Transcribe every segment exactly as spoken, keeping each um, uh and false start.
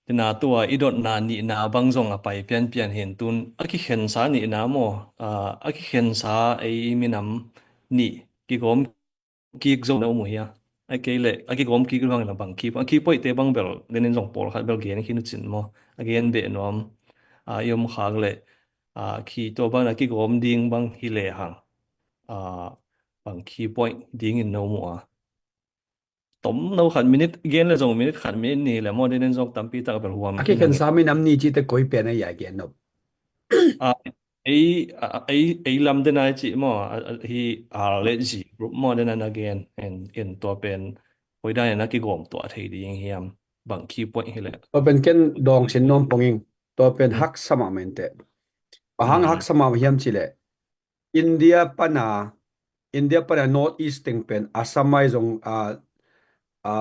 Tina tua i dotna nihna bang zong a pai pianpian hi in tun a kikhensa nihna maw, a kikhensa ei minam nih kigawm kik zo na um uh hia? A kei leh a kigawm kik bang in a bang key point, a key pointte bang bel denin zong pawlkhat bel gen khin uh cin maw? A gen beh nuam a i om khak leh a khi tua bang a kigawm ding bang hi lehang a bang key point dingin na um uh a? Tomno khat minute gen le zong minute khat minute nih le maw, denin zong tampi tak bel huam a kikhensa minam nih cihte koi pen a ia gen no? A, ei, a, ei, ei lam den ai cih maw, a, a, hi R le G group maw, den a na gen en, en tua pen hoidan en a kigawm tua thei ding hiam, bang key point hi le? Tua pen ken dawng sin nuam ponging, tua pen haksa mah mente. A hang haksa mah hiam cih le India pana, India pana North East teng pen Assam ai zong a, a,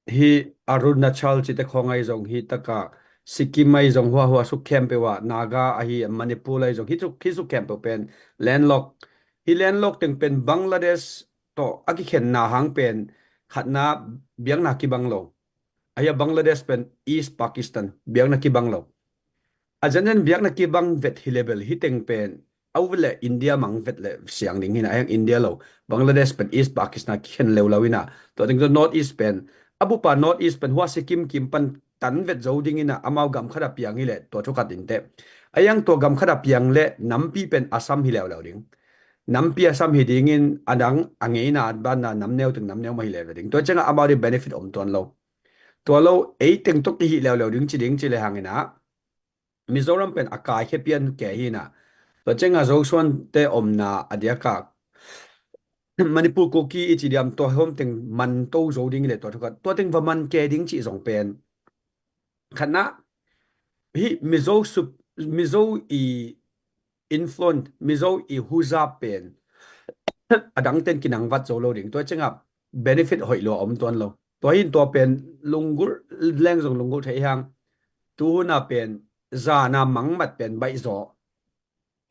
hi Arunachal cihte khawng ai zong hi taka Sikkim ai zong huahua suk khempeuh ah, Naga ahi Manipur ai zong hi suk, hi suk khempeuh pen landlock. Hi landlock teng pen Bangladesh tawh a kikhenna hang pen khatna biakna kibang lo. Ahi a Bangladesh pen East Pakistan biakna kibang lo. A zenzen biakna kibang vet hi le bel hi teng pen a u le India mang vet le siang ding hi na, a hiang India lo. Bangladesh pen East Pakistan khen leuleu hi na. Tua teng tua North East pen a bupa North East pen hua Sikkim kim pan tan vet zo ding hi na, amau gam khat a piang hi le tua thu khat in te. A hiang tua gam khat a piang le nampi pen Assam hi leuleu ding. Nampi Assam hi dingin a dang a ngeina a banna namneu teng namneu mah hi leuleu ding. Tua ciangah amau di benefit om tuan lo. Tua lo ei teng tok i hi leuleu ding ci ding ci le hang hi na. Mizoram pen a kaikhe pian ke hi na. Tua ciangah Zosuan te omna a diaka Manipur Kuki i ci diam tua hom teng man to zo ding le tua thukat. Tua teng va man ke ding ci zong pen. Khatna hi Mizo sup, Mizo i influence, Mizo i huzap pen a dang ten kinangvat zo lo ding. Tua ciangah benefit hoih lua om tuan lo. Tua hin tua pen lunggulh leng zong lunggulh thei hang. Tuhuna pen zana mangmat pen baih zaw.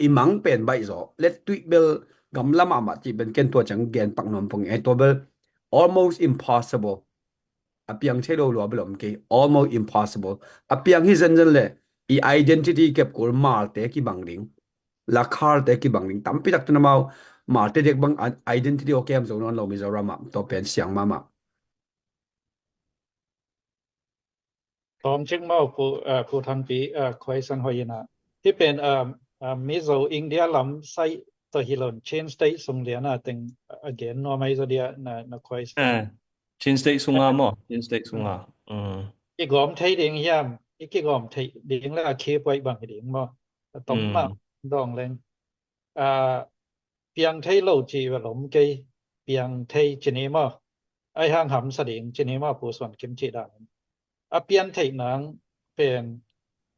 I mang pen baih zaw. Let tuih bel gamla mahmah cih pen ken tua ciang gen pak nuam pong. Ai tua bel almost impossible. A piang thei lo lua bel om kei. Almost impossible. A piang hi zenzen le i identity kep kul Malte kibang ding. Lakhalte kibang ding. Tampi tak tun amau Malte dek bang identity o kem zo nawn lo Mizoram ah. Tua pen siang mahmah. Tawm cik maw, Pu, ah, Pu Thangpi, ah, question hoih ina. Hi pen, ah, ah, Mizo India lam sai to hi lon Chin State sung lian a teng a gen nuam ai zo dia na, na question. Ah, Chin State sunga maw, Chin State sunga. Mm. I gawm thei ding hiam, i kigawm thei ding le a khi puai bang hi ding maw. A tom ma dong leng. Ah, piang thei lo ci va lom kei, piang thei ci ni maw. Ai hang hamsa ding ci ni maw, Pu Suan Kim ci dan. A pian theih nang pen,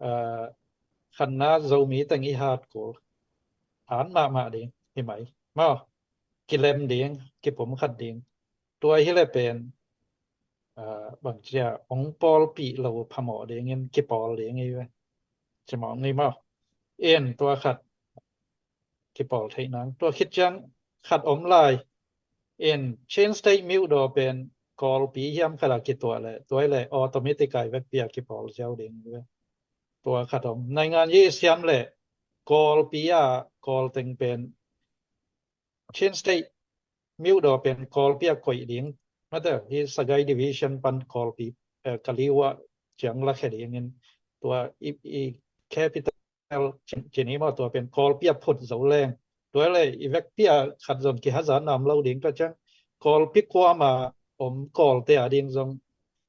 ah, khatna Zomi teng i hat kul. Han mahmah ding, hi mai. Maw, kilem ding, kipum khat ding. Tua hi le pen, ah, bang cia, ong pawlpih lo phamawh dingin, kipawl ding i ve. Ci mawng i maw. In tua khat, kipawl theih nang. Tua khit ciang khat om lai. In Chin State miuh daw pen Kawlpi hiam khat a kituah le, tua le automatic ai vekpi a kipawl ziau ding ve. Tua khat om. Naingan yi siam le Kawlpi a Kawl teng pen Chin State miuh daw pen Kawlpi a koih ding. Mate, hi Sagaing Division pan Kawlpi, eh, Kaliwa ciang la khe dingin tua i, i capital Chin, Chin i maw tua pen Kawlpi a phut zo leng. Tua le i vekpi a khat zon kihazat nam lo ding tua ciang Kawlpi kuama om Kawlte a ding zong,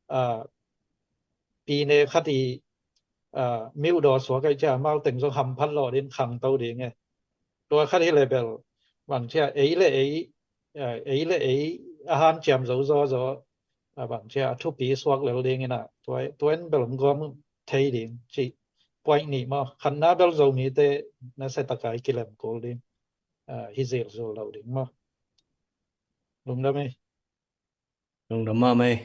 ah, pi ne khat i, ah, miuh daw suak ai cia mau teng zong hamphat lawh din khang to ding e. Tua khat hi le bel bang cia ei le ei, ah, ei le ei a hanciam zo zaw zaw, ah, bang cia a thupi suak lel ding ina. Tua, tua in bel om gawm thei ding ci point nih maw. Khatna bel Zomite na se takai kilem kul ding, ah, hi zil zul lo ding maw. Lungdam ei. Lungdam mahmah ei.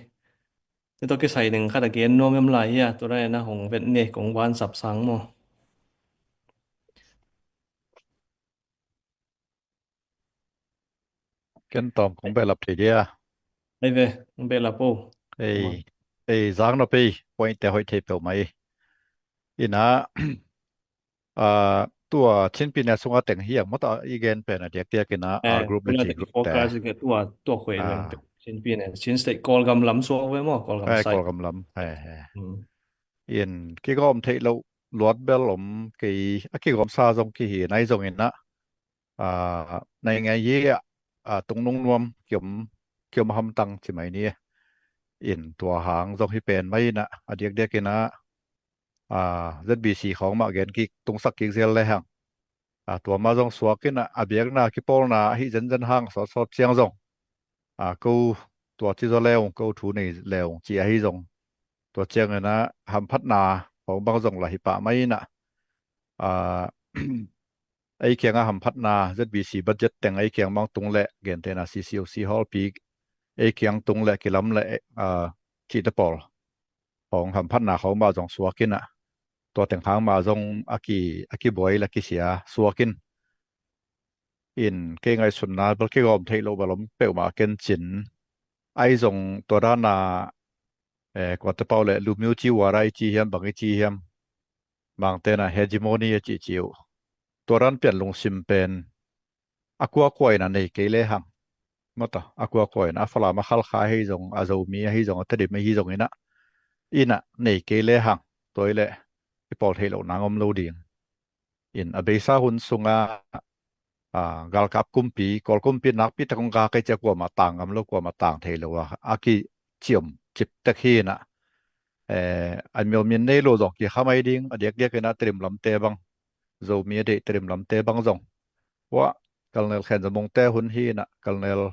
Ni tawh kisai ding khat a gen nuam em lai hia, tua dai na hong vet ni, kong van sap sang maw. Ken tawm kong behlap thei dia. Ei ve, kong behlap o. Ei. Ei, zang no pei, point te hoih thei peuh mai. Ina, ah, tua Chin Pyine sunga teng hi ang mata i gen pen a diakdiak ina, ah, group le ci group te. Tua, tua khuai pen Chin Pyine, Chin State Kawlgam lam suak ve maw, Kawlgam side. Kawlgam lam. In kigawm theih loh luat bel om kei, a kigawmsa zong kihi nai zong ina, ah, nai ngai hi ah, ah, tungnung nuam kiom, kiom hamtang ci mai ni. In tua hang zong hi pen mai ina, a diakdiak ina, ah, Z B C khawng mah gen kik tungsak kik zel le hang. Ah, tua mah zong suak ina, a biakna kipawlna ahi zenzen hang sawtsawt ciang zong. Ah, ko tua ci zaw leung, ko thu nei leung ci ahi zong. Tua ciang ina hamphatna khawng bang zong la hi pah mai ina. Ah, ei kianga hamphatna Z B C budget teng ei kiang mang tung le gentena C C O C hall pi ei kiang tung le kilam le, ah, cihte pawl khawng hamphatna khawng mah zong suak ina. Tua teng hang mah zong a ki, a kibuai le kisia suak in. In kei ngaihsutna bel kigawm theih loh bel om peuhmah ken cin. Ai zong tua dana, eh, kuate pau le lumio ci wara i ci hiam bang i ci hiam. Mangtena hegemony a cihcih uh. Tua dan pian lungsim pen a kuakua ina nei kei le hang. Mata, a kuakua ina a Falam a Khalkha ahi zong, a Zomi ahi zong, a Tedim ahi zong ina, ina nei kei le hang. Tua i le i pawl theih loh nang om lo ding. In a beisa hun sunga, ah, galkap kumpi, Kawl kumpi nakpi tak hong ga kei cia kuamah tang ngam lo, kuamah tang thei lo a, a kiciom cip tek hi ina. Eh, a miomin nei lo zong kikha mai ding, a diakdiak ina Tedim lamte bang, Zomi a deih Tedim lamte bang zong. Ua, Colonel Khen Za Mung te hun hi ina, Colonel,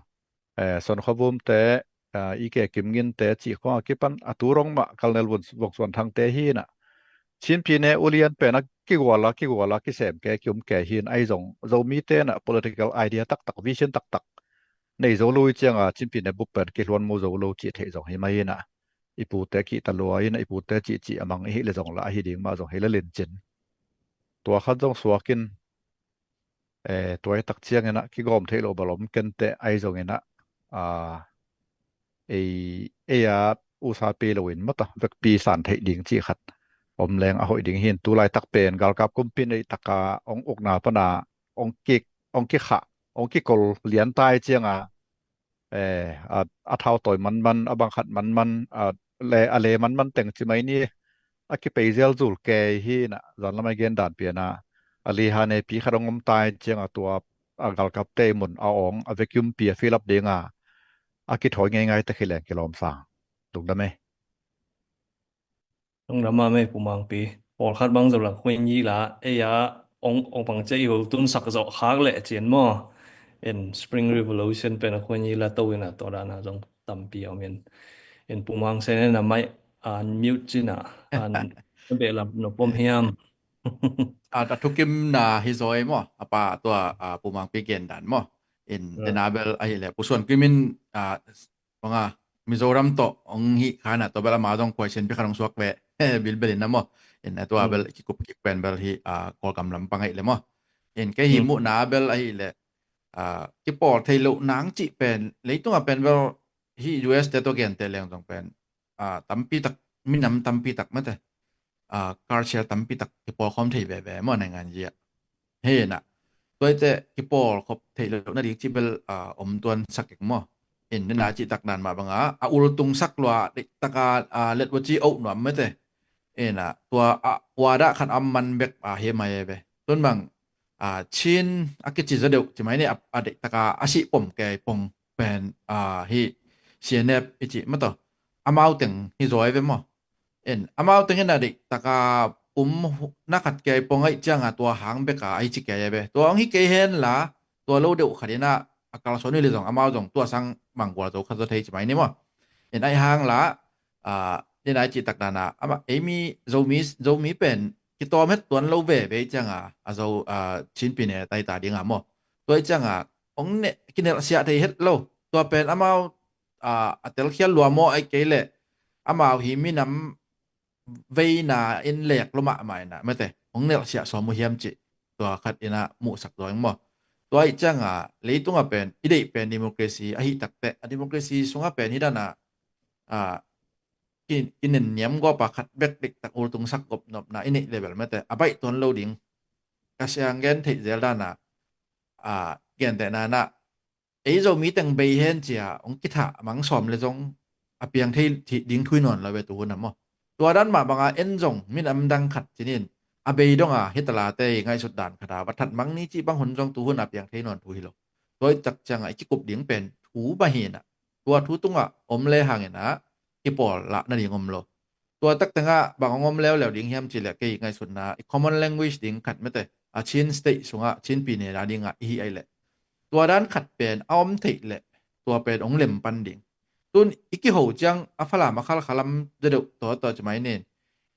eh, Son Khaw Vum te, ah, i ke Kim Ngin te cih khawng a kipan a tu rong mah Colonel Vung, Vung Suan Thang te hi ina. Chin Pyine ulian pen a kiguala, kiguala, kisem ke, kium ke hi in ai zong Zomi te ina political idea taktak, vision taktak nei zo lo i cianga Chin Pyine bup pen kiluan mu zo lo cih theih zong hi mai ina. I pute kihta lua ina, i pute cihcih a mang i hih le zong la ahi ding mah zong hi le lincin. Tua khat zong suak in, eh, tua i tak ciang ina kigawm theih loh bel om ken teh ai zong ina, ah, ei, ei a usa pi lo in mata vekpi san theih ding cih khat om leng a hoih ding hi in. Tu laitak pen galkap kumpi in ei taka ong ukna pana ong kik, ong kikha, ong kikol lian tai cianga, eh, a, a thau tawi manman, a bang khat manman, a le, a le manman teng ci mai ni. A kipei zel zul kei hi ina, zan lamai gen dan piana, a liha nei pi khat ong om tai cianga tua a galkap te i mun a ong a vacuum pi a fill up dinga a kithawi ngeingai tek hi leng kilawm sang. Lungdam e. Lungdam a mei Pu Mangpi. Pawlkhat bang zo la khuin yi la, ei a ong, ong pang cia i hul tun sak zawh khak leh cin maw. In Spring Revolution pen a khuin yi la to ina to dana zong tampi om in. In Pu Mang Sen ina mai an mute cina an behlap no pom hiam. A, a thukim na hi zaw ei maw, a pa tua, a, Pu Mangpi gen dan maw. In dena bel ahi le Pu Suan Kim in, a, banga Mizoram tawh ong hih khana tua bel ama zong kuai sin pi khan ong suak ve bilbel in na maw. In a tua bel kikup kik pen bel hi, a, Kawlgam lam pang ahi le maw. In kei hi muhna bel ahi le, a, kipawl thei loh nang cih pen leitunga pen bel hi U S te tua gente leng zong pen, a, tampi tak, minam tampi tak mate, a, culture tampi tak kipawlkhawm thei veve maw naingan zia. Hena, tuaite kipawlkhop thei lo na ding cih bel, a, om tuan sak kik maw. In nena cih tak dan mah banga a ultung sak lua taka, a, let waci oh nuam mate. Ena tua a uadah khan a man bek a hi mai ve. Tun bang, a, Chin a kici zaw deuh ci mai ni a, a deihtaka a sih pom kei pong pen, a, hi C N F i cih mataw. Amau teng hi zaw ve maw. En, amau teng in a deihtaka pum na khat kei pong aih cianga tua hang beka ahi ci kei ve. Tua hong hi kei hen la, tua lo deuh khat ina a kalsuan hi le zong amau zong tua sang manggual zo khat zaw thei ci mai ni maw. En, aih hang la, a, nina i cih tak dana ama eimi Zomi, Zomi pen kitawm het tuan lo veve cianga a zo, a, Chin Pyine taita dinga maw. Tua i cianga ong ne, kinelhsiah thei het lo. Tua pen amau, a, a telkhial lua maw aih kei leh amau hi minam veina in lek lo mahmah ina mate ong nelhsiah sawm uh hiam cih tua khat ina muhsak zaw ing maw. Tua i cianga leitunga pen i deih pen democracy ahi takteh a democracy sunga pen hi dana, a, ki, kinenniam gawp a khat bek diktak ultungsak gawp nopna i neih level mate a baih tuan lo ding. Ka siang gen theih zel dana, a, gentehna na ei Zomi teng bei hen cia hong kithah mang sawm le zong a piang thei ding thu hi nawn lo ve tu hun a maw. Tua dan mah banga en zong minam dang khat cinin a bei donga hita late i ngaihsut dan khata va that mang ni cih bang hun zong tu hun a piang thei nawn thu hi lo. Tua i tak cianga i kikup ding pen thu mah hinah tua thu tungah om le hanginah kipawl lah nading om lo. Tua tak tengah bang hong om leuleu ding hiam cihleh kei ngaihsutna i common language ding khat mate a Chin State sungah Chin pi nena dingah i hi ai leh tua dan khat pen a om theih leh tua pen hong lem pan ding. Tun i kiho ciang a Falam a khalkhalam dedeuh tawtaw ci mai nin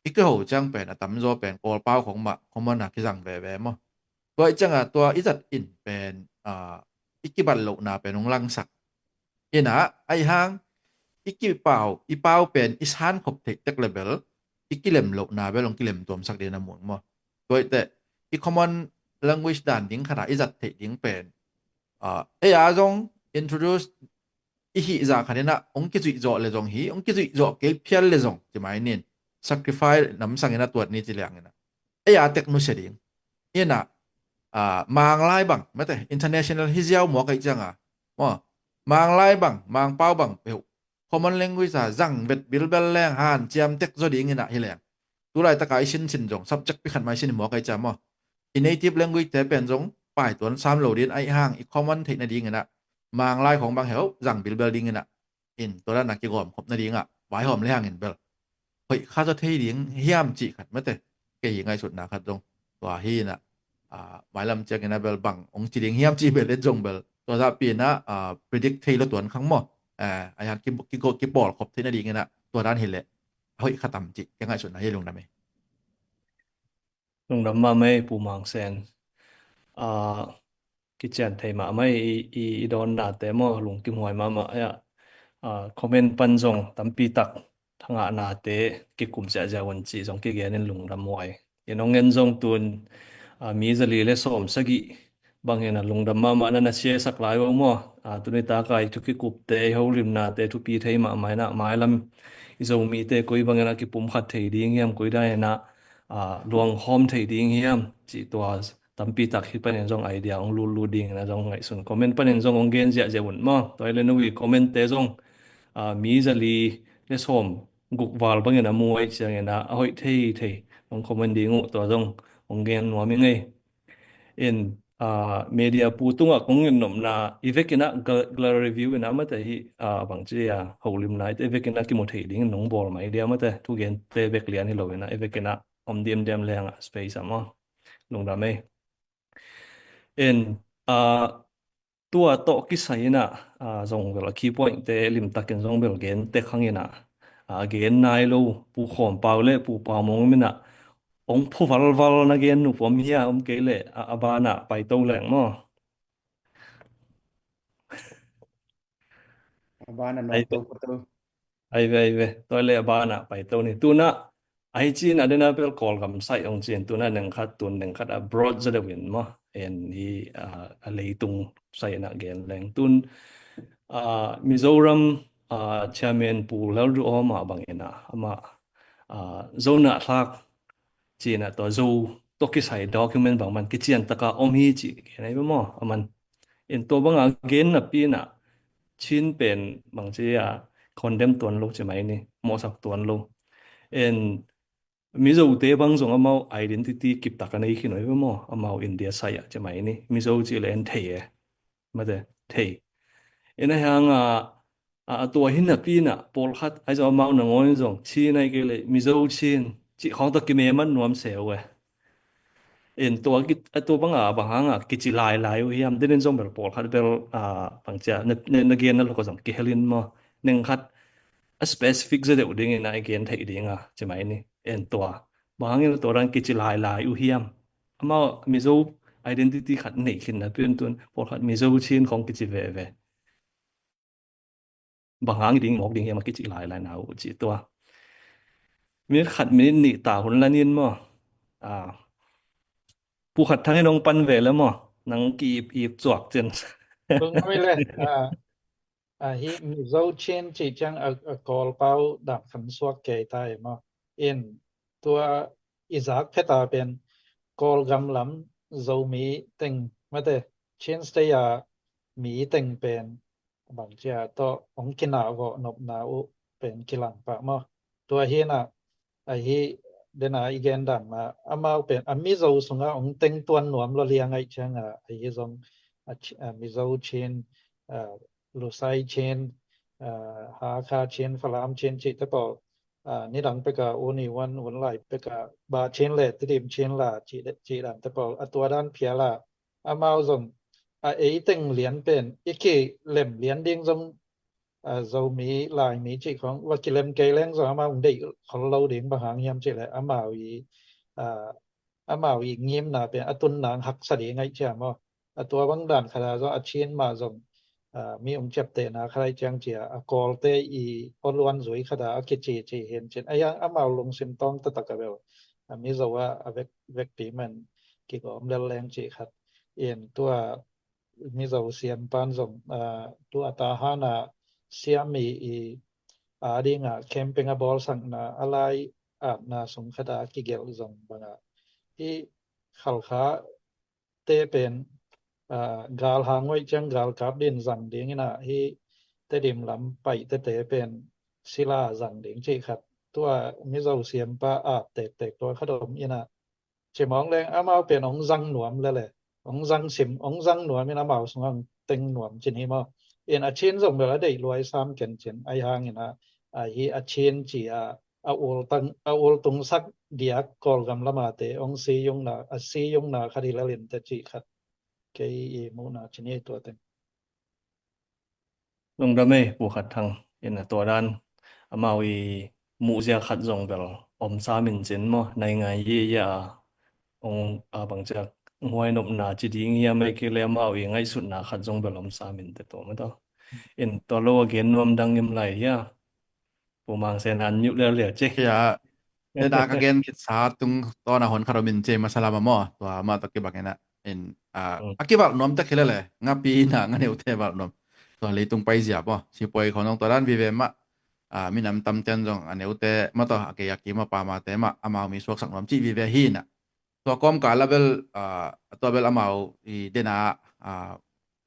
i kiho ciang pen a tamzaw pen Kawlpau khong mah common a kizang veve maw. Tua i cianga tua i zat in pen, a, i kibat lohna pen hong langsak. Inah aihang i kipau i pau pen i sankhop theih tek le bel i kilem lohna bel hong kilem tuamsak ding a mun maw. Tua i teh i common language dan ding khata i zat theih ding pen, a, ei a zong introduce i hih zah khaninah hong kizuih zawh le zong hi, hong kizuih zawh kei phial le zong ci mai nin sacrifice namsangin a tuat ni ci lianginah ei a tek nusia ding. Inah, a, Manglai bang mate international hi ziau mua kaih cianga maw, Manglai bang Mangpau bang peuh common language a zang vet bilbel leng hanciam tek zaw dinginah hi leng tulaitaka i sinsin zong subject pi khat mah i sin mua kaih cia maw, i native language te pen zong paituan sam lo din aihang i common theih nadinginah Manglai khong bang heuh zang bilbel dinginah in tua dana kigawm khop nadingah vaihawm le hangin bel hoih kha zaw thei ding hiam cih khat mate kei hi ngaihsutna khat zong tua hi inah, a, mailam ciangin a bel bang hong ci ding hiam cih bel en zong bel tua zahpi inah, a, predict thei lo tuan khang maw. A, aihang ki, ki, kipawl khop theih nadinginah tua dan hileh hoih kha tam cih kei ngaihsutna hi lungdam ei. Lungdam mahmah ei Pu Mang Sen. A, kician thei mahmah ei i, i, i dawnnate maw, lungkimhuai mahmah ei a. A, comment pan zong tampi tak thangahnate kikum ziahziah un cih zong kigenin lungdam huai. In hong en zong tun, a, mi zali le sawm sagih bangin a lungdam mahmah na na siasak lai uh maw. A, tuni taka i thu kikupte i holimnate thupi thei mahmah inah mailam i Zomite koi bangin a kipumkhat thei ding hiam, koi dan inah, a, luangkhawm thei ding hiam cih tua tampi tak hi panin zong idea hong lutlut dingin a zong ngaihsun comment panin zong hong gen ziahziah un maw. Tua i le no i commentte zong, a, mi zali le sawm guk val bangin a mu ai ciangin a hoih thei thei hong comment ding uh tua zong hong gen nuam i ngei. In, a, media pu tungah kong in nopna i vekinah gal, gal review inah mate hi, a, bangci a holimna i te vekinah kimu thei dingin nong bawl mai dia mate thugente vek lian hi lo inah i vekinah om diamdiam lengah space a maw. Lungdam ei. In, a, tua tawh kisai inah, a, zong bel a key pointte limtakin zong bel gen tek hang inah, a, gen nai lo Pu Khawm Pau le Pu Pau Mong minah hong phu valval na gen nup om hia, om kei leh a, a banah paito leng maw. A banah nuam to photo. Ai ve, ai ve. Tua le a banah paito ni. Tunah ai cin a dena pel Kawlgam sai ong cin tunah nengkhat tun nengkhat a broad za deuh in maw. En hi, a, a leitung sai na gen leng tun, a, Mizoram, a, chairman Pu Lalduhawma bangin a ama, a, Zo na thlak cin a tua Zo tua kisai document bang man kician taka om hi ci gen ai maw aman. In tua banga gen napi na Chin pen bangci a condemn tuan lo ci mai ni, mawhsak tuan lo. In Mizote bang zong amau identity kiptak a nei khin oi ve maw, amau India sai a ci mai ni, Mizo ci le en thei e. Mate, thei. In a hiang a, a, a tua hin napi na pawlkhat ai zong amau nangawn in zong Chin ai kei le Mizo Chin ci khawng tawh kime man nuam seu e. In tua ki, a tua banga bang hanga kici lailai uh hiam, denin zong bel pawlkhat bel, a, bangcia na, na, na gen na loko zong kihelin maw. Neng khat a specific za deuh dingin a i gen theih dinga ci mai ni. En tua bang hangin tua dan kici lailai uh hiam? Amau Mizo identity khat neih khin napi un tun pawlkhat Mizo Chin khawng kici veve. Bang hang ding mawk ding hiam a kici lailai na uh ci tua. Minit khat minit nih ta hun lanin maw. A, Pu Khat Thang in hong pan ve le maw. Nang ki ip ip cuak cin. Tung ngoi le. A. Ahi Mizo Chin cih ciang a, a Kawl pau dan khan suak kei ta e maw. In tua i zak phet a pen Kawlgam lam Zomi teng mate, Chin State a mi teng pen bang cia tawh hong kinah vawh nopna uh pen kilang pah maw. Tua hi na, ahi dena i gen dan ma amau pen a Mizo sunga hong teng tuan nuam lo liang aih cianga ahi zong a Chi- a Mizo Chin, a Lusai Chin, a Hakha Chin, Falam Chin cih te pawl, a nidang peka uni wan wan lai peka ba Chin le Tidim Chin la cih de- cih dan te pawl a tua dan phial a amau zong a ei teng lian pen i kilem lian ding zong a Zomi Laimi cih khong va kilem kei leng zong amau hong deih khol lo ding bang hang hiam cih le amau i a amau i ngimna pen a tun nang haksa ding aih cia maw. A tua bang dan khat a zong a Chin mah zong a mi hong ciaptehna khat aih ciang cia a Kawlte i aw luan zui khat a a kici ci hin cin a yang amau lungsim tawng taktak a bel a Mizo a a vek vekpi man kigawm lel leng cih khat in tua Mizo siam pan zong a tua ta hana siam i i a dinga camping a bawlsakna a lai atna sung khat a kigelh zong banga hi Khalkha te pen a gal hang ngoih ciang gal kap din zang ding ina hi Tedim lam paih tete pen sila zang ding cih khat tua Mizo siampa at tektek tua khat om ina cimawng leng amau pen hong zang nuam lele hong zang sim hong zang nuam in amau sung hong teng nuam cin hi maw. In a Chin zong bel a deih luai sam ken cin ahi hang ina ahi a Chin ci a a ul tang a ul tungsak diak Kawlgam lama te hong si yungna a si yungna khat hi lelin te cih khat kei i muhna cin hi tua teng. Lungdam ei Pu Khat Thang in a tua dan amau i muhzia khat zong bel om samin cin maw nai ngai hi hi a ong a bangciak huai nopna ci ding hi a mai kik le amau i ngaihsutna khat zong bel om samin te tua maw tawh in tua lo a gen nuam dang im lai hi a Pu Mang Sen an nyuh liauliau cik. Ya, dena ka gen khitsa tung tawna hon khat om in ci masa lama maw tua mah tawh kibang ina in a kivalh nuam tak hi lele ngapi ina nga neute valh nuam tua leitung paizia maw sipuai khonong tua dan vive mah a minam tamten zong a neute mah tawh a kei a kim a pamate mah amau mi suaksak nuam cih vive hi ina tua kawmkal a bel a tua bel amau i dena a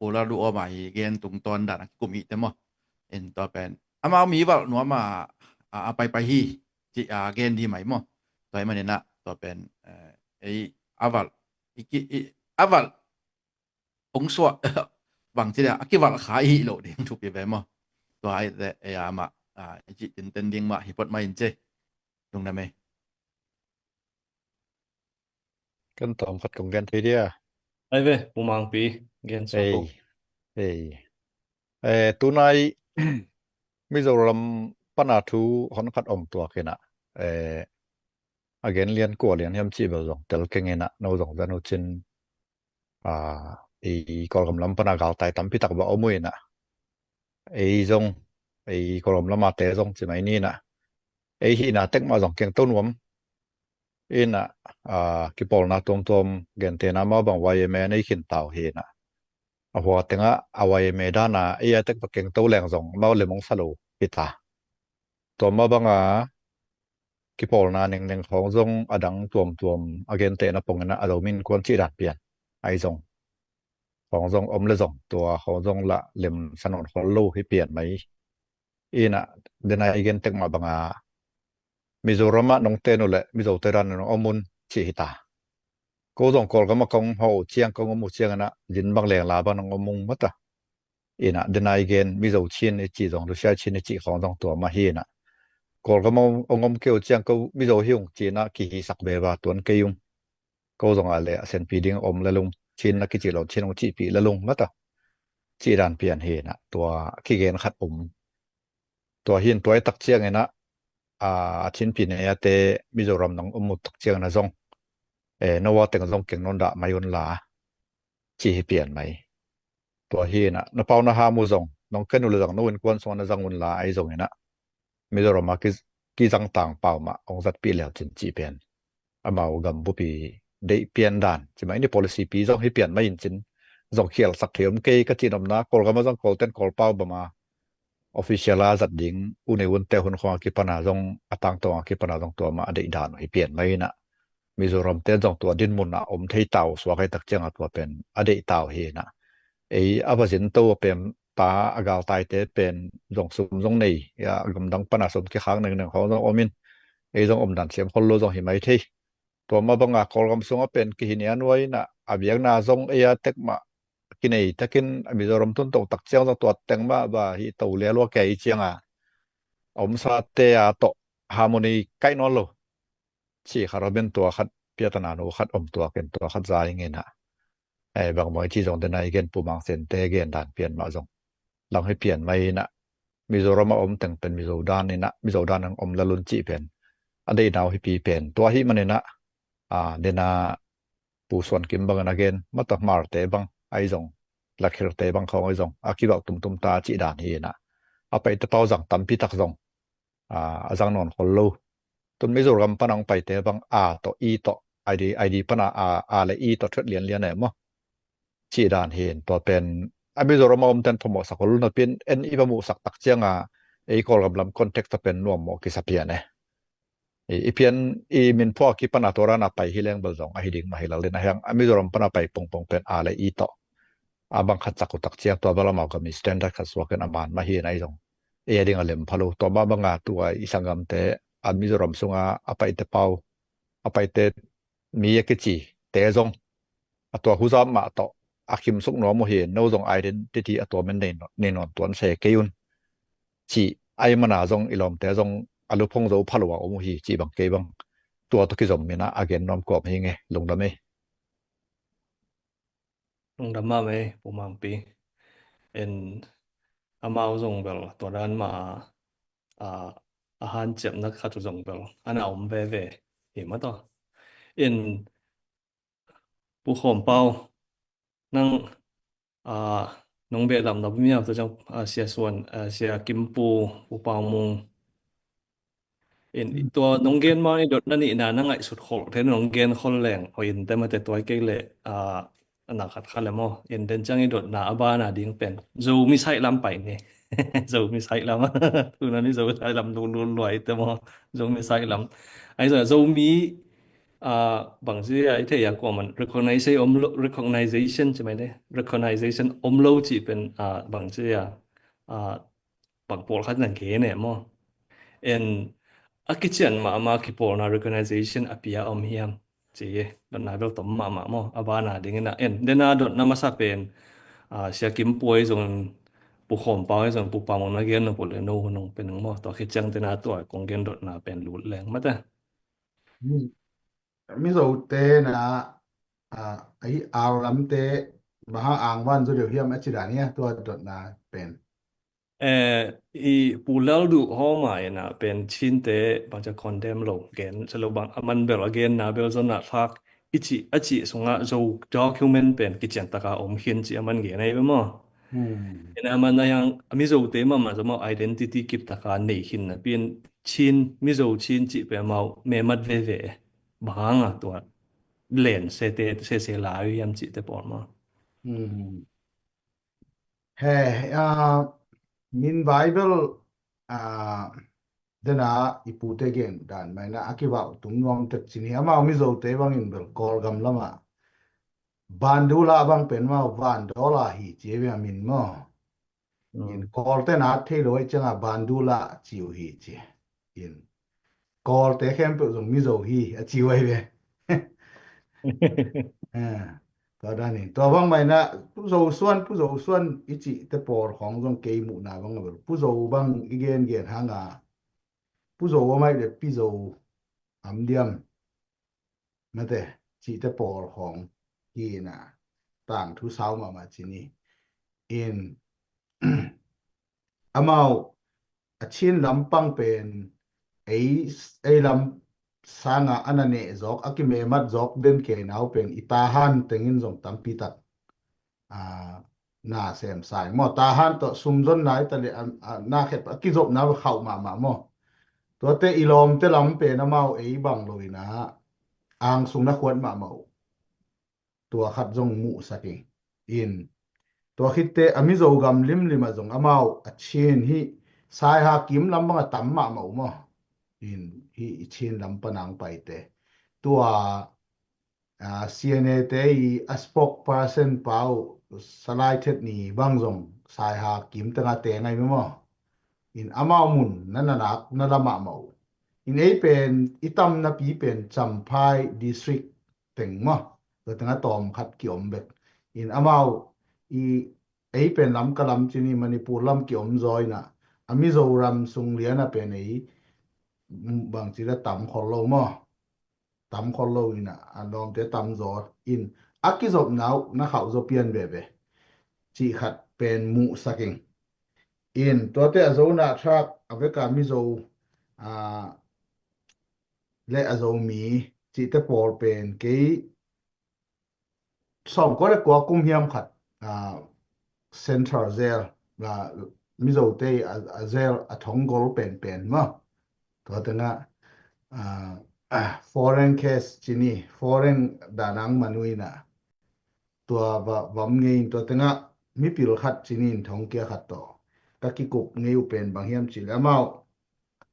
ula du awma hi gen tungtawn dan a kikum hihte maw in tua pen amau mi valh nuam a a paipai hi ci a gen di mai maw tua hi maninah tua pen ei a valh i ki a valh ong suah bang ci dia a kivalh kha i hih loh ding thupi ve maw tua aite ei a mah i cih tinten ding mah hi pot mah in ci. Lungdam ei. Kan tawm khat kong gen thei dia. Ai ve Pu Mangpi gen sa ko. Ei ei. Tunai Mizoram pana thu hon khat om tuak ina a gen lian kua lian hiam cih bel zong tel keng ina no zong zan uh cin ei Kawlgam lam pana galtai tampi tak ba om uh ina ei zong ei Kawlgam lama te zong ci mai ni ina ei hihna tek mah zong keng to nuam ina kipawlna tuamtuam gentena mah bang Y M A nei khin tau hi ina a hua tengah a Y M A dana ei a tek ba keng to leng zong mau le mong sa lo hi ta. Tua mah banga kipawlna nengneng khawng zong a dang tuamtuam a gentehna pongina a lo min kuan cih dan pian ai zong khawng zong om le zong tua khawng zong lah lem sa nawn khol lo hi pian mai. Ina dena i gen tek mah banga Mizoramah nong ten uh le Mizote dan nong om un cih hi ta. Ko zong Kawlgamah kong hawh uh ciang kong om uh ciangina zin bang lengla bang nong om ung mata. Ina dena i gen Mizo Chin i cih zong Lusia Chin i cih khawng zong tua mah hi ina Kawlgamah ong om kei uh ciang ko Mizo hi ung cina kihisak veva tuan kei ung. Ko zong a le a senpi ding om lalung Chin na kicih lo Chin ong cihpih lalung mata. Cih dan pian hi ina tua kigen khat om. Tua hin tuai tak ciangina a Chinpi nei ate Mizoram nong om uh tak ciangina zong noa teng zong keng non dah mai un la ci hi pian mai. Tua hi ina na pau na ham uh zong nong ken uh le zong no innkuan sungah na zang un la ai zong ina Mizoram a kizang tang pau mah ong zatpih leu cin cih pian amau gambupi deih pian dan cimah ini policy pi zong hi pian mah in cin zong khialsak thei om kei ka cih nopna Kawlgam a zong Kawlten Kawlpau bama official a zat ding unei unte hun khawng a kipana zong, a tangtawng a kipana zong tua mah a deih dan uh hi pian mai inah, Mizoram te zong tua dinmun ah om thei tau suak ei tak cianga tua pen a deih tau hi inah. Ei a va zin to a pen ta a galtaite pen zong sum zong nei, a gamdang pana sum kikhak nengneng khawng zong om in, ei zong omdan siam khol lo zong hi mai thei. Tua mah banga Kawlgam sungah pen kihi nia nuai inah a biakna zong ei a tek mah kinei takin a Mizoram tun to tak ciang zong tua teng mah va hi to lialua kei cianga a omsate a tawh harmony kaih nawn lo. Ci khat om in tua khat piatana nu khat om tuakin tua khat za ing inah. Ei bang maw i ci zong dena i gen Pu Mang Sente gen dan pian mah zong lang hi pian mai inah, Mizoram a om teng pen Mizo dan inah, Mizo dan ang om lalun cih pen a deih nau hi pi pen tua hi man inah, a, dena Pu Suan Kim bangin a gen mata Hmarte bang ai zong, Lakhirte bang khawng ai zong a kibauh tumtum ta cih dan hi inah, a paite pau zang tampi tak zong a, a zang nawn khol lo. Tun Mizoram pana hong paite bang a tawh i tawh ID, ID pana a, a le i tawh thuat lianlian e maw? Cih dan hi in tua pen a Mizoram a omten phamawhsak khol lo napi in en i va muhsak tak cianga ei Kawlgam lam context a pen nuam mawh kisa pian e. I, i pian i min phuak kipana tua dana pai hi leng bel zong ahi ding mah hi lal in a hiang a Mizoram pana pai pongpong pen a le i tawh a bang khat cak uh tak ciang tua bel amau gam i standard khat suakin a man mah hi inah i zong ei a ding a lem pha lo. Tua mah banga tua i sanggamte a Mizoram sunga a paite pau, a paite mi a kici te zong a tua huzap mah tawh a kimsuk nuam uh hi. No zong identity a tua men nei nawn, nei nawn tuan se kei un cih ai mana zong i lawmte zong a luphong zo pha lo a om uh hi cih bang kei bang tua tawh kizom inah a gen nuam kawm hi nge. Lungdam ei. Lungdam mahmah ei Pu Mangpi. En amau zong bel tua dan mah a, a hanciamna khat uh zong bel ana om veve hi mah tawh. En Pu Khawm Pau nang a nong behdam na bumia tua ciang a Sia Suan, a Sia Kim Pu, Pu Pau Mung. In tua nong gen ma i dotna nihna na ngaihsut khol te nong gen khol leng hoi in te mate tua kei le a na khat kha le maw. In den ciang i dotna a bana ding pen Zomi saih lam pai ni. Zomi saih lam. Tuna ni Zomi saih lam lulul luai te maw. Zomi saih lam. Ai zo Zomi a bangci a i thei a kuaman recognize om lo, recognition ci mai de, recognition om lo ci pen a bangci a a bang pawlkhat na gen e maw. En a kician mahmah kipawlna recognition a pia om hiam ci dotna bel tom mahmah maw. A bana dingin a en dena dotna masa pen a Sia Kim Pu ai zong Pu Khawm Pau ai zong Pu Pau Mung na gen nong pule no nong pen maw. Tua kiciang dena tua kong gen dotna pen lut leng mate. Mizote na a hi au lamte baha angvan zo deuh hiam a ci dan hia tua dotna pen. Eh, i Pu Lal Duh hawma ina pen Chinte bangcia condemn lo gen sa lo bang a man bel a genna bel zonna thlak i cih a cih sungah zo document pen kician taka om khin cih a man gen ahi bemaw. Ina a man a hiang a Mizote mahmah zomau identity kip taka nei khin napi in Chin, Mizo Chin cih pe amau memat veve e. Bang hanga tua len sete sese lai hiam cihte pawl maw. He a min Bible a dena i pute gen dan maina a kivau tum nuam tek cin hi amau Mizote bangin bel Kawlgam lama bandula bang pen mau vandola hi ci ve a min maw. In Kawlte na thei lo ai cianga bandula ci uh hi ci. In Kawlte khempeuh zong Mizo hi a ci uh ai ve. Tua danin tua bang maina Pu Zo Suan, Pu Zo Suan i cihte pawl khawng zong kei muhna bang a bel Pu Zo bang i gen gen hanga Pu Zo a mai le Pi Zo am diam mate cihte pawl khawng hi ina tangthu sau mahmah cini. In amau a Chin lampang pen ei, ei lam sanga ana neh zawk a kimemat zawk den keinau pen i Tahan tengin zong tampi tak a na sem sai maw Tahan tawh sumzon nai tale a na khet a kizopna khauh mahmah maw. Tuate i lawmte lam pen amau ei bang lo ina angsung na khuat mahmah uh. Tua khat zong muhsak ing in tua khitte a Mizo gam limlim a zong amau a Chin hi Saiha kim lam bang a tam mahmah uh maw. In hi i Chin lam panang paite. Tua a, C N A te i a spokesperson pau Salai Thet Ni bang zong Saiha kim tengah te ngai maw. In amau mun na na nak na la mahmah uh. In ei pen i tam napi pen Champhai district teng maw. Tua tengah tawm khat kiom bek. In amau i ei pen Lamka lam ci ni Manipur lam kiom zaw inah a Mizoram sung liana pen ei bangci la tam khol lo maw. Tam khol lo inah a lawmte tam zaw in a kizopna uh na khauh zaw pian veve. Cih khat pen muhsak ing. In tuate a Zo na thak a veka Mizo a le a Zomi cihte pawl pen kei sawmkua le kua kum hiam khat a, Central Jail a, Mizote a, a jail a thonggol penpen maw. Tua tengah a, a, foreign case ci ni foreign danang manuina tua va, vam ngei in tua tengah mipil khat ci ni in thongkia khat tawh ka kikup ngei uh pen bang hiam ci le amau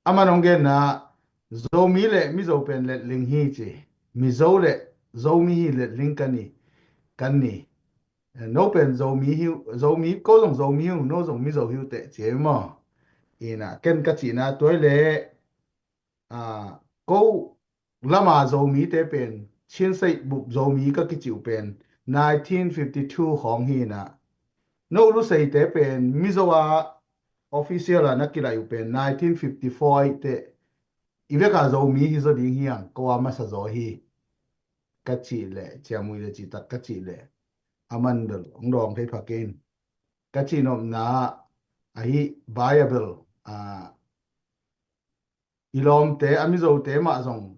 a man hong genna Zomi le Mizo pen letling hi ci. Mizo le Zomi hi letling kan ni. Kan ni. No pen Zomi hi uh, Zomi ko zong Zomi hi uh, no zong Mizo hi uh teh ci ei maw. Ina ken ka cihna tuai le a, ko lama Zomite pen Chin State bup Zomi ka kici uh pen nineteen fifty two khawng hi inah no Luseite pen Mizo a official a na kilaih uh pen nineteen fifty four aih teh i veka Zomi hi zaw ding hiang ko a masa zaw hi ka cih leh ciamui le cihtak ka cih leh a man bel hong dawng thei phakin ka cih nopna ahi Bible a i lawmte a Mizote mah zong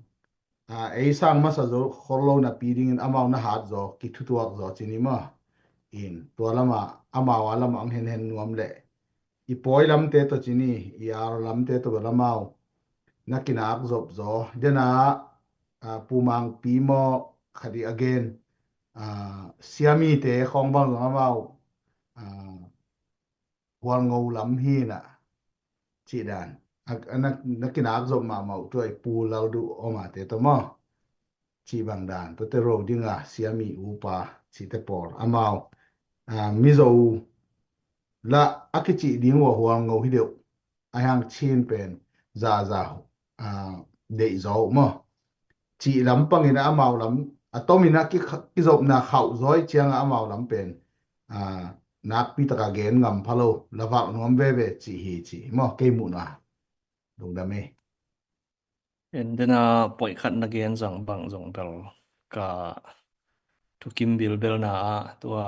a, ei sang masa zo khol lo napi dingin amau na hat zaw kithutuak zaw ci ni maw. In tua lama amau a lama ang henhen nuam leh i pawi lamte tawh ci ni i ar lamte tawh bel amau na kinak zop zaw dena a, pumangpi maw khadi a gen a, siamite khawng bang zong amau a, hualngo lam hi inah cih dan a, a na, na kinak zop mahmah uh tua i Pu Lalduh Oma te tawh maw cih bang dan tuate ro dinga siami upa cihte pawl amau a, Mizo la a kicih ding uh a hualngo hi deuh a hiang Chin pen zaza a, deih zaw uh maw. Cih lam pangin a amau lam a tomin a ki, kizopna khauh zawi cianga amau lam pen a, nakpi taka gen ngam pha lo la valh nuam veve cih hi cih maw kei muhna. Lungdam ei. En dena poih khat na gen zang bang zong bel ka thukim bilbelna ah tua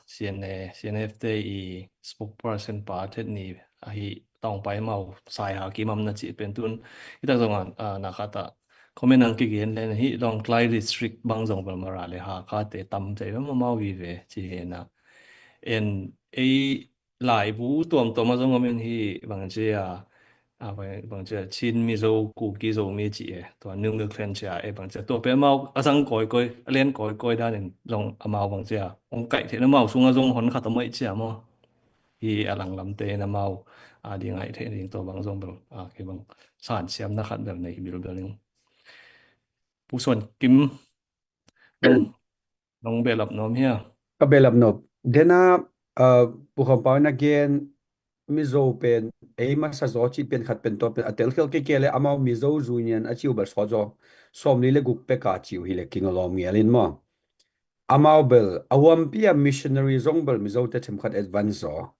C N A, C N F te i spokesperson pa Thet Ni ahi tawngpai mau Saiha kimamna cih pen tun i tak zong a, a, na khat ah comment ang kigen len hi dong Klai district bang zong bel Mara le Hakha te tam te bel mau vive ci hena. En ei laibu tuamtuam a zong om in hi bang ci a, a, bang, bang ci a Chin Mizo Kuki Zomi ci e, tua New Milk Clan ci a, e bang ci a, tua pe amau a zang kawikawi, a len kawikawi dan in zong amau bang ci a, ong kaih theihna amau sung a zong hon khat a maih ci a maw. Hi a langlam te in amau a ding aih theih ding tua bang zong bel, a, kei bang san siamna khat bel nei bilbel ning. Pu Suan Kim, nong, nong behlap nuam hia? Ka behlap nop. Dena, uh, Pu Kham Pau in a gen Mizo pen ei masa zaw cih pen khat pen tua pen a telkhel kei kei le amau Mizo Union a ciu bel sawt zaw sawmli le guk peka ciu hi le king a lawm ngial in maw. Amau bel a huampi a missionary zong bel Mizo te themkhat advance zaw.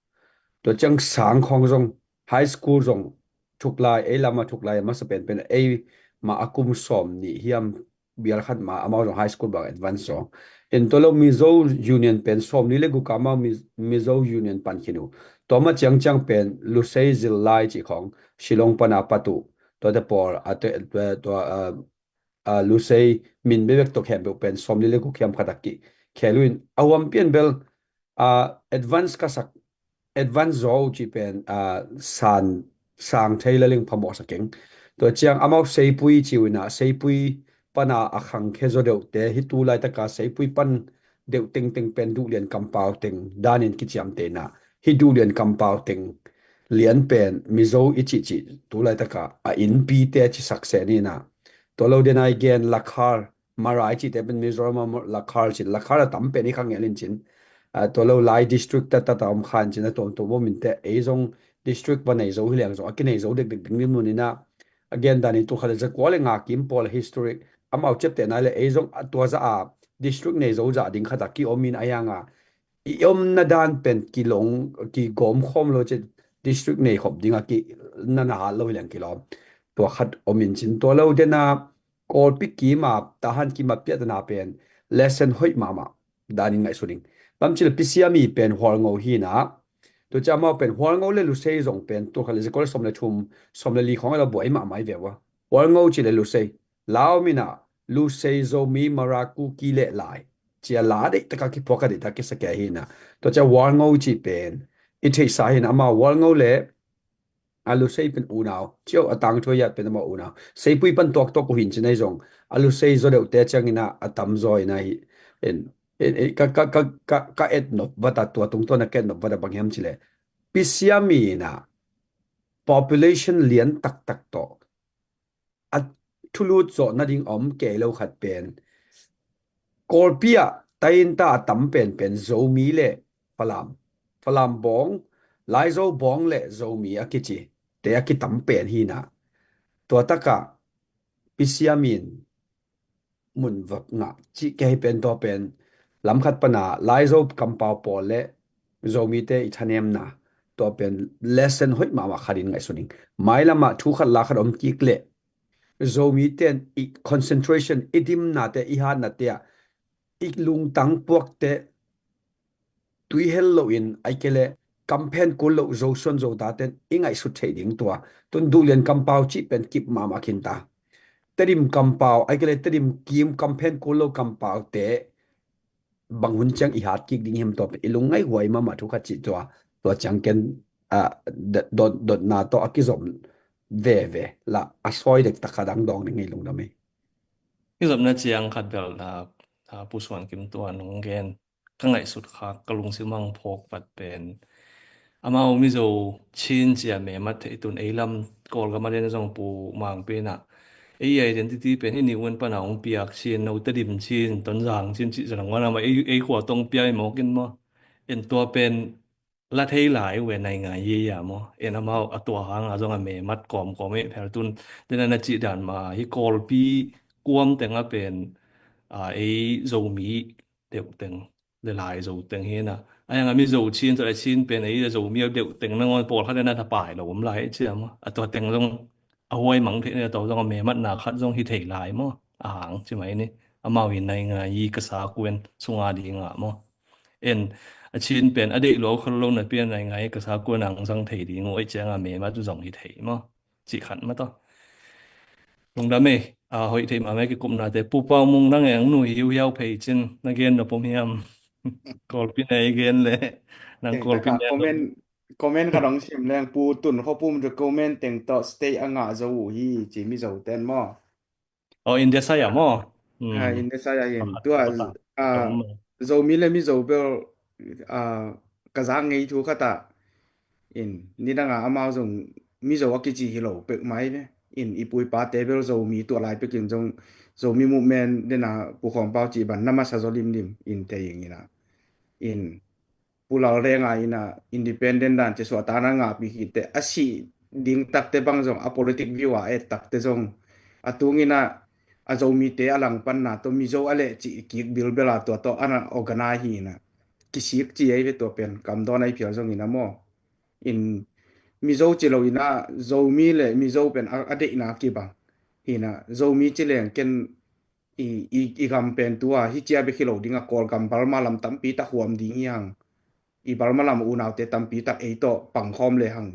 Tua ciang sang khawng zong high school zong thuklai ei lama thuklai a masa penpen ei ma a kum sawm nih hiam bial khat ma amau zong high school bang advance zaw. In tua lo Mizo Union pen sawmli le guk a amau Mi-, Mizo Union pan khin uh. Tua ma ciangciang pen Lusei Zillai cih khawng Shillong pana pat uh. Tuate pawl a te, tua, tua, a, a, Lusei min bebek tok hem beuh pen sawmli le guk hiam khat a ki khel uh in a huam pian bel a, advance ka sak, advance zaw uh cih pen a, san sang thei la ling phamawh sak keng. Tua ciang amau seipui ciu ina seipui pana a khangkhe zaw deuhte hi tu laitaka seipui pan deuh tengteng pen duhlian kampau teng danin kiciamtehna hi duhlian kampau teng lian pen Mizo i cih cih tu laitakah a innpite ci sak seh ni na. Tua lo dena i gen Lakhar, Mara i cihte pen Mizoram a Lakhar cih, Lakhar a tam pen i kha ngelh in cin. Ah, tua lo lai district tatata om khan cin a tuamtuam om inte ei zong district va nei zo hi leng zong a kinei zo dekdek ding lim nuninah a gen danin tul khat le zakua le nga kim pawl a history amau ciapteh nai le ei zong a tua za a district nei zo zah ding khat a ki om in a hianga i omna dan pen kilong kigawm khawm lo ci district nei khop ding a ki nana hat lo hi leng kilawm. Tua khat om in cin tua lo dena Kawlpi kima Tahan kima piahtana pen lesson hoih mahmah danin ngaihsun ing. Bang cil pisiami pen Hualngo hina. Tucia amau pen Hualngo le Lusei zong pen tul khat le zakua le sawm le thum sawm le li khawng a lo buai mahmah i ve ua. Hualngo ci le Lusei Lau mina Lusei Zomi Mara Kuki le Lai cia la deih taka kiphuak a deih taka kisa kei hina. Tucia Hualngo ci pen i theihsa hina amau Hualngo le a Lusei pen unau cio a tangthu a iat pen amau unau seipui pan tuaktuak uh hin cin ahi zong a Lusei zaw deuhte ciangina a tamzaw ina hi. En, en, en, ka, ka, ka, ka, ka etnop vata tua tungtawn a ka etnop vata bang hiam cile pisiami ina population lian taktak tawh a thulut zawh nading a om kei lo khat pen Kawlpi ah tainta a tam penpen Zomi le Falam, Falam bawng, Laizo bawng le Zomi a kici te a kitam pen hina. Tua taka pisiamin mun vap ngah cih kei pen tua pen lamkhat pana Laizo kampau pawl le Zomite i thanemna tua pen lesson hoih mahmah khatin ngaihsun ing. Mailamah thu khat la khat om kik le Zomite i concentration i dimnate i hatnate ah i lungtang puakte tuihel loin ai kele kamphen kul loh zosuan zotaten i ngaihsut theih ding tua tun duhlian kampau cih pen kip mahmah khinta. Tedim kampau ai kele Tedim kim kamphen kul lo kampaute bang hun ciang i hat kik ding hiam tua pen i lungngai huai mahmah thu khat cih tua tua ciang ken a dot dotna tawh a kizom veve la a sawi dek takha dang dawng ding ngei lungdam ei. Kizopna ciang khat bel na pusuan kim tua nung gen ka ngaihsut khak ka lungsim ang phawk vat pen amau Mizo Chin cia memat theih tun ei lam Kawlgam a den zong pu mangpi na ei identity pen hih ni un pana hong piak Chin no Tedim Chin Tonzang Chin cih zalangwan ama ei, ei khua tong piai mawkin maw en tua pen la thei lai uh e nai ngai ye ya maw en amau a tua hang a zong a memat kawmkawm eh phel tun dena na cih dan ma hi Kawlpi kuam teng a pen a ei Zomi deuh teng le Laizo teng hi na a yang a Mizo Chin tawh a Chin pen ei Zomi a deuh teng nangawn pawlkhat dena na pai lo om lai cia maw a tua teng zong a huai mang theih na tawh zong a mematna khat zong hi thei lai maw a hang ci mai ni amau hi nai ngai i ka sa kuen sunga ding a maw en a Chin pen a deih lo khol lo na pian nai ngai ka sa kuen ang zang thei ding uh ei ciang a memat zong hi thei maw cih khat ma tawh. Lungdam ei a hoih theih mahmah kikupnate Pu Pau Mung nang eng nu hiu hiau phei cin na gen na pom hiam? Kawlpi na i gen le nang Kawlpi na comment comment khat hong sim leng Pu Tun Khawpum the comment teng tawh state a ngah zo uh hi ci Mizo ten maw? Oh, India sai ah maw? Hmm. Ah, India sai ah hin. Tua ah, Zomi le Mizo bel ah, ka zak ngei thu khat ah in nidang ah amau zong Mizo a kici hi lo pek mai ve. In i pu i pate bel Zomi tua lai pekin zong Zomi movement dena Pu Khawng Pau ci ban na masa zaw limlim in tei ing ina. In Pu Lal Reng a ina independent dan ci suah ta na ngahpi hi te a sih ding takte bang zong a politic view a et takte zong a tung ina a Zomite a langpanna tawh Mizo a leh cih kik bilbel a tua tawh ana organize hi ina kisik ci ei ve tua pen kam dawn ai phial zong ina maw? In Mizo ci lo ina Zomi le Mizo pen a, a deihna kibang hi ina Zomi ci leng ken i, i, i gam pen tua hi cia bek hi lo ding a Kawlgam Burma lam tampi tak huam ding hi hang i Burma lam unaute tampi tak ei tawh pangkhawm le hang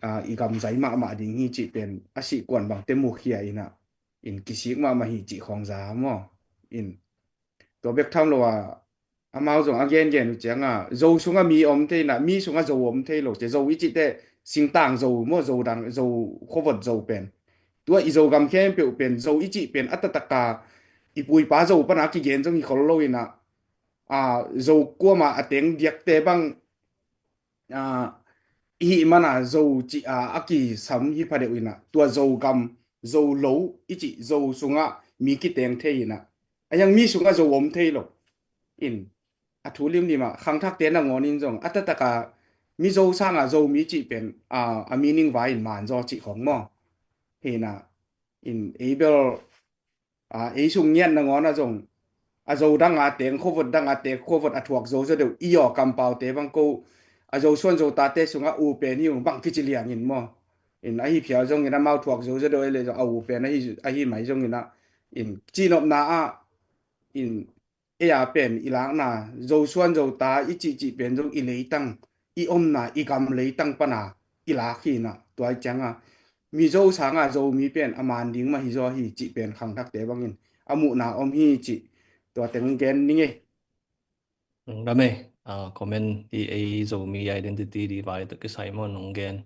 a, i gam zai mahmah ding hi cih pen a sih kuan bangte mukhia ina in kisik mahmah hi cih khawng za maw? In tua bek tham lo a amau zong a gengen uh cianga Zo sunga mi om thei na mi sunga Zo om thei lo cia Zo i cihte singtang Zo maw Zo dang Zo khuavot Zo pen tua i Zogam khempeuh pen Zo i cih pen a tataka i pu i pa Zo pana kigen zong hi khol lo ina a Zo kuama a teng diakte bang a i hih mana Zo cih a a kisam hi phadeuh inah, tua Zogam, Zo lo i cih Zo sungah mi kiteng thei inah, a hiang mi sungah Zo om thei lo. In a thu limlim ah khangthakte nangawnin zong a taktak a Mizo sangah Zomi cih pen a, a meaning vai in manzaw cih khong maw? Hi inah, in ei bel a, ei sung ngiat nangawn a zong a Zo dang a teng khuavot, dang a teng khuavot a thuak zo zaw deuh i aw, kampaute bang ko a Zo suan Zo tate sungah u pen hi ung bang kici liangin maw? In ahi phial zongin amau thuak zo zaw deuh ei le zong a u pen ahi, ahi mai zongin ah, in cihnopna ah, in ei a pen i lakna Zo suan Zo ta i cihcih pen zong i leitang, i omna, i gam leitang pana i lak hi inah, tua i cianga Mizo sanga Zomi pen a man ding mah hi zaw hi cih pen khangthakte bangin a muhna om hi cih, tua teng gen ning ei. Ram ei, ah, comment i ei Zomi identity di vai tawh kisai maw nong gen.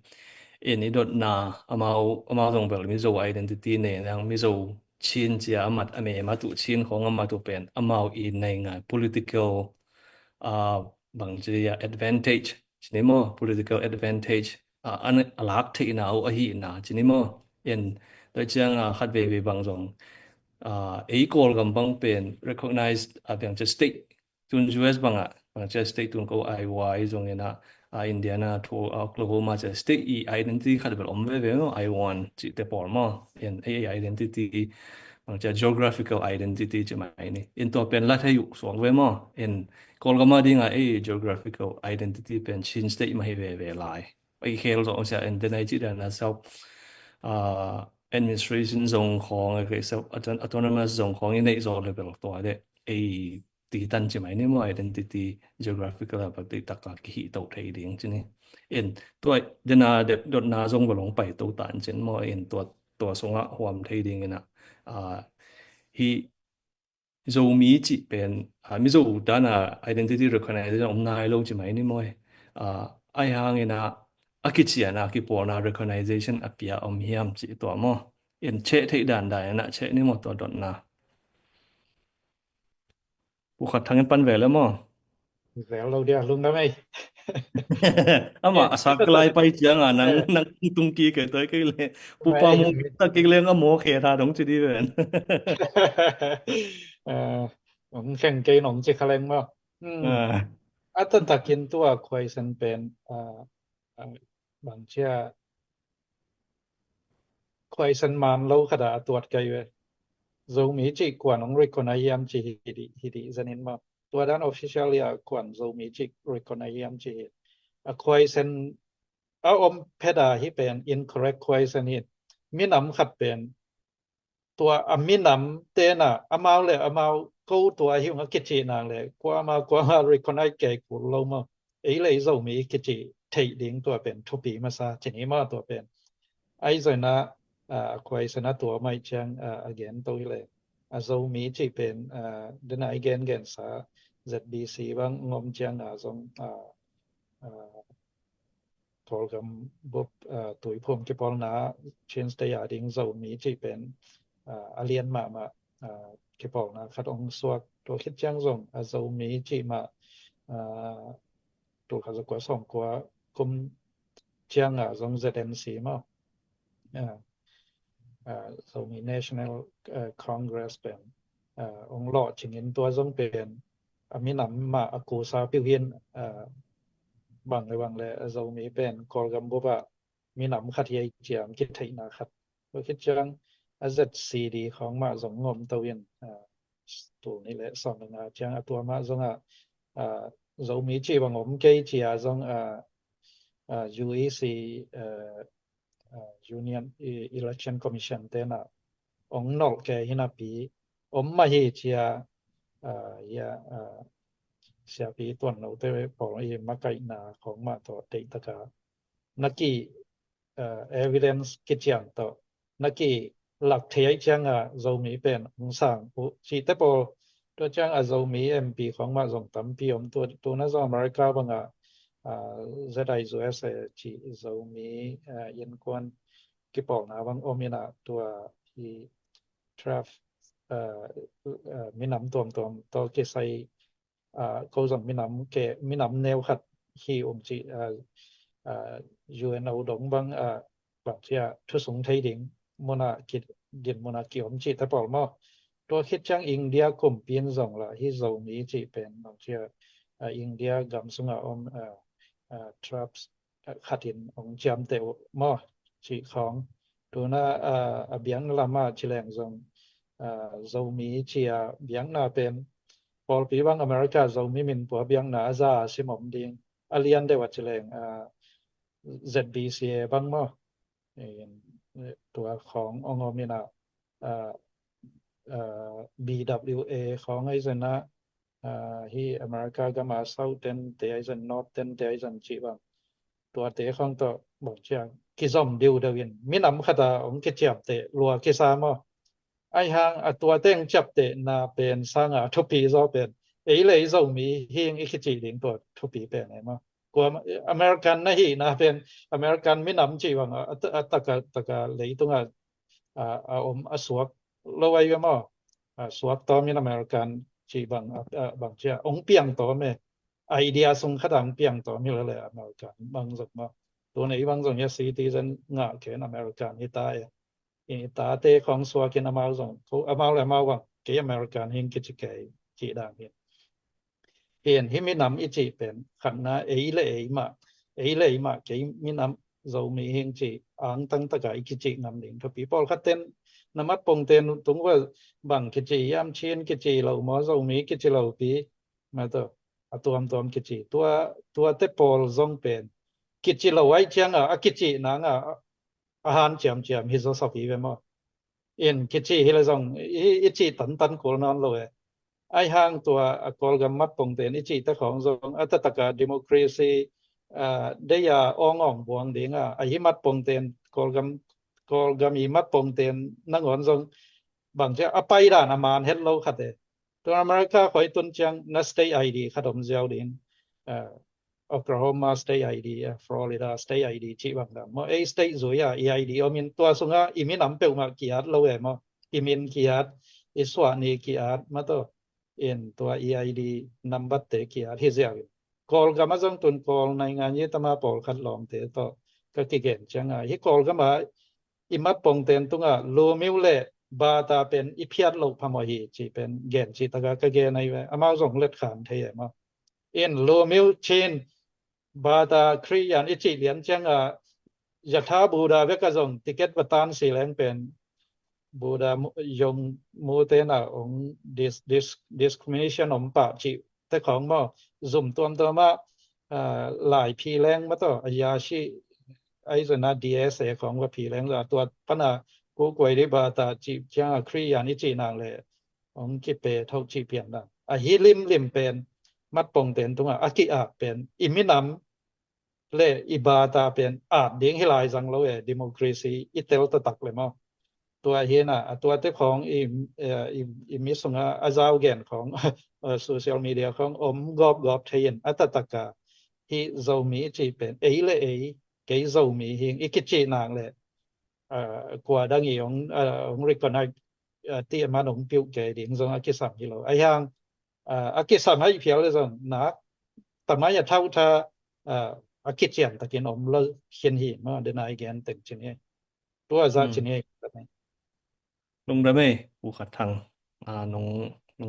In i dotna amau, amau zong bel Mizo identity nei nang Mizo Chin cia a mat a me a mat uh Chin khong a mat uh pen amau i nei ngai political, ah, bang cia advantage cini maw, political advantage, ah, an a lak theihna uh ahi na cini maw. In tua ciang, ah, khat veve bang zong, ah, ei Kawlgam bang pen recognized, ah, bang cia state tun U S bangah, bang cia state tun ko Iowa i zong inah, ah, Indiana thu, ah, Oklahoma cia state i identity khat bel om veve maw, Iowan cihte pawl maw. In ei identity, bang cia geographical identity ci mai ni. In tua pen la thei uh suak ve maw. In Kawlgam a dinga ei geographical identity pen Chin state mah hi veve lai. Ei khel zong sia in denai ci dan a self, ah, administration zong khong, ei self auton-, autonomous zong khong i neih zaw le bel tua de. Ei ti tan ci mai ni maw, identity geographical a bak ti taka kihih to thei ding ci ni. In tua dena de dotna zong bel ong pai to tan cin maw, in tua, tua sungah huam thei ding inah, ah, hi Zomi cih pen, ah, Mizo dana identity recognition om nai lo ci mai ni maw. Ah, ai hang inah a kiciana kipawlna recognition a pia om hiam cih tua maw. In ceh theih dan dan inah ceh ni maw tua dotna. Pu Khat Thang in pan ve le maw? Zel lo dia, lungdam ei. Ama a sak lai pai cianga nang, nang tung kik kei toi kei le. Pu Pa Mung tak kik leng a maw khe tha dong ci di ven. Eh, ong kheng kei nong ci kha leng maw. Hmm. Ah. A tan takin tua khuaisen pen, ah, ah, bang cia khuaisen man lo khat a a tuat kai ve. Zomi cih kuan ong recognize hiam ci hi dih, hi dih zanin maw. Tua dan official a kuan Zomi cih recognize hiam ci hi. A khuaisen a om phet a hi pen incorrect khuaisen hi. Minam khat pen tua a minam tena amau le amau ko tua hi ung a kicihna le kuama kuama recognize kei kul lo maw. Ei le ei Zomi kicih theih ding tua pen thupi masa cini maw tua pen. Ai zoina, ah, khuaisen a tua mai ciang, ah, a gen to hi le. A Zomi cih pen, ah, dena i gen gensa Z B C bang ngom cianga zong, ah, ah, Kawlgam bup, ah, tuiphum kipawlna Chin State a ding Zomi cih pen, ah, a lian mahmah, ah, kipawlna khat ong suak. Tua khit ciang zong a Zomi cih mah, ah, tul khat za kua sawm kua kum cianga zong Z N C maw. Ah, ah, Zomi National, ah, Congress pen, ah, ong lawh cingin tua zong pen a minam mah a kusa piu hin, ah, bang le bang le a Zomi pen Kawlgam bup ah minam khat hi ei ciam kitheihna khat. Tua khit ciang a Z C D khawng mah zong ngom to in, ah, tul nih le sawm le nga ciang a tua mah zong ah, ah, Zomi cih bang om kei cia zong, ah, ah, U E C, ah, ah, Union E-, Election Commission tena ong nolh kei hi napi om mah hi cia, ah, ia, ah, siapi tuan lote pawl i makaihna khawng mah tawh teihtaka na ki, ah, evidence kician tawh na ki lak thei ai cianga Zomi pen ong sang uh cihte pawl. Tua ciang a Zomi M P khawng mah zong tampi om tua, tuna zong America banga, ah, Z I U S A cih Zomi, ah, innkuan kipawlna bang om inah tua hi draft, ah, ah, minam tuamtuam tawh kisai, ah, ko zong minam ke, minam neu khat hi ung cih, ah, uh, U N O dong bang uh, bang cia thusung thei ding muna ki din muna ki om ci ta pawl maw. Tua khit ciang India kumpi in zong la hi Zomi ci pen bang cia uh, India gam sunga om uh, uh, tribes khatin ong ciamteh uh maw ci khawng. Tuna a biakna lama ci leng zong Zomi ci a biakna pen pawlpi bang America Zomi min pua biakna a za a sim om ding a lian deuh a ci leng Z B C A bang maw. Tua khawng ong om ina B W A khawng ahi zena hi America gama South ten te ahi zen North ten te ahi zen cih bang tuate khawng tawh bang ciang kizom diu deuh in minam khata ong kiciamteh lua kisa maw. Aihang a tuate ong ciapteh na pen sanga thupi zaw pen ei le ei Zomi hing i kicih ding tua thupi pen ei maw. Kua American na hihna pen American minam cih bang a taka taka leitunga a om a suak lo ai ve maw. A suak tawmin American cih bang bang cia ong piang tawm e. Idea sung khata ong piang tawm hi lele American bang zong maw. Tun ei bang zong hia citizen ngah ken American hi ta e. I tate khawng suakin amau zong ko amau le amau bang kei American hing kici kei cih dang hin. Pen hi minam i cih pen khatna ei le ei mah ei le ei mah kei minam Zomi hing cih angtang taka i kicih ngam ding thupi. Pawlkhat ten na mat pongten tung ua bang kicih hiam Chin kicih lo maw Zomi kicih lo pi ma tawh a tuamtuam kicih tua tuate pawl zong pen kicih lo ai cianga a kicih nanga a han ciamciam hi zaw sawpi ve maw. In kici hi le zong i ci tantan kul nawn lo e. Aihang tua a Kawlgam mat pongten i ci te khawng zong a tataka democracy deia awngawng buang dinga a hi mat pongten Kawlgam Kawlgam i mat pongten nangawn zong bang cia a paidan a man het lo khat e. Tun America khoi tun ciang na state I D khat om ziau ding. Oklahoma state I D, Florida state I D cih bang dam maw ei state zui a i I D om in tua sunga i minam peuhmah kiat lo e maw. I min kiat i suah ni kiat ma tawh in tua i I D number te kiat hi ziau in. Kawlgam a zong tun Kawl naingan yi tama pawlkhat lawmte tawh ka kigen cianga hi Kawlgama i mat pongten tunga lumiu le bata pen i phiat loh phamawh hi cih pen gen cih taka ka gen ahi ve. Amau zong letkhan thei e maw. In lumiu Chin bata Khristian i cih lian cianga yatha Buddha veka zong ticket va tan si leng pen Buddha yong mutena ong discrimination om pah cih te khawng maw. Zum tuamtuama lai phi leng ma tawh a yasi ahi zona D S A khawng va phi leng za tua pana kukuai di bata cih cianga Khristian i cih nang le ong kipe tho cih pian dang a hi limlim pen mat pongten tunga a ki-ak pen i minam le i bata pen at ding hi lai zang lo e democracy i tel taktak le maw. Tua hi na a tuate khawng i mi sunga a zau gen khawng social media khawng om gawpgawp thei in a tataka hi Zomi cih pen ei le ei kei Zomi hing i kicih nang le kua dang i ong recognize ti a man ong piuh kei ding zong a kisam hi lo. Aihang a kisam aih phial le zong nak tamai a thauh tha a kician takin om lo khin hi maw dena i gen teng cin hi. Tua za cin hi. Lungdam ei Pu Khat Thang, nong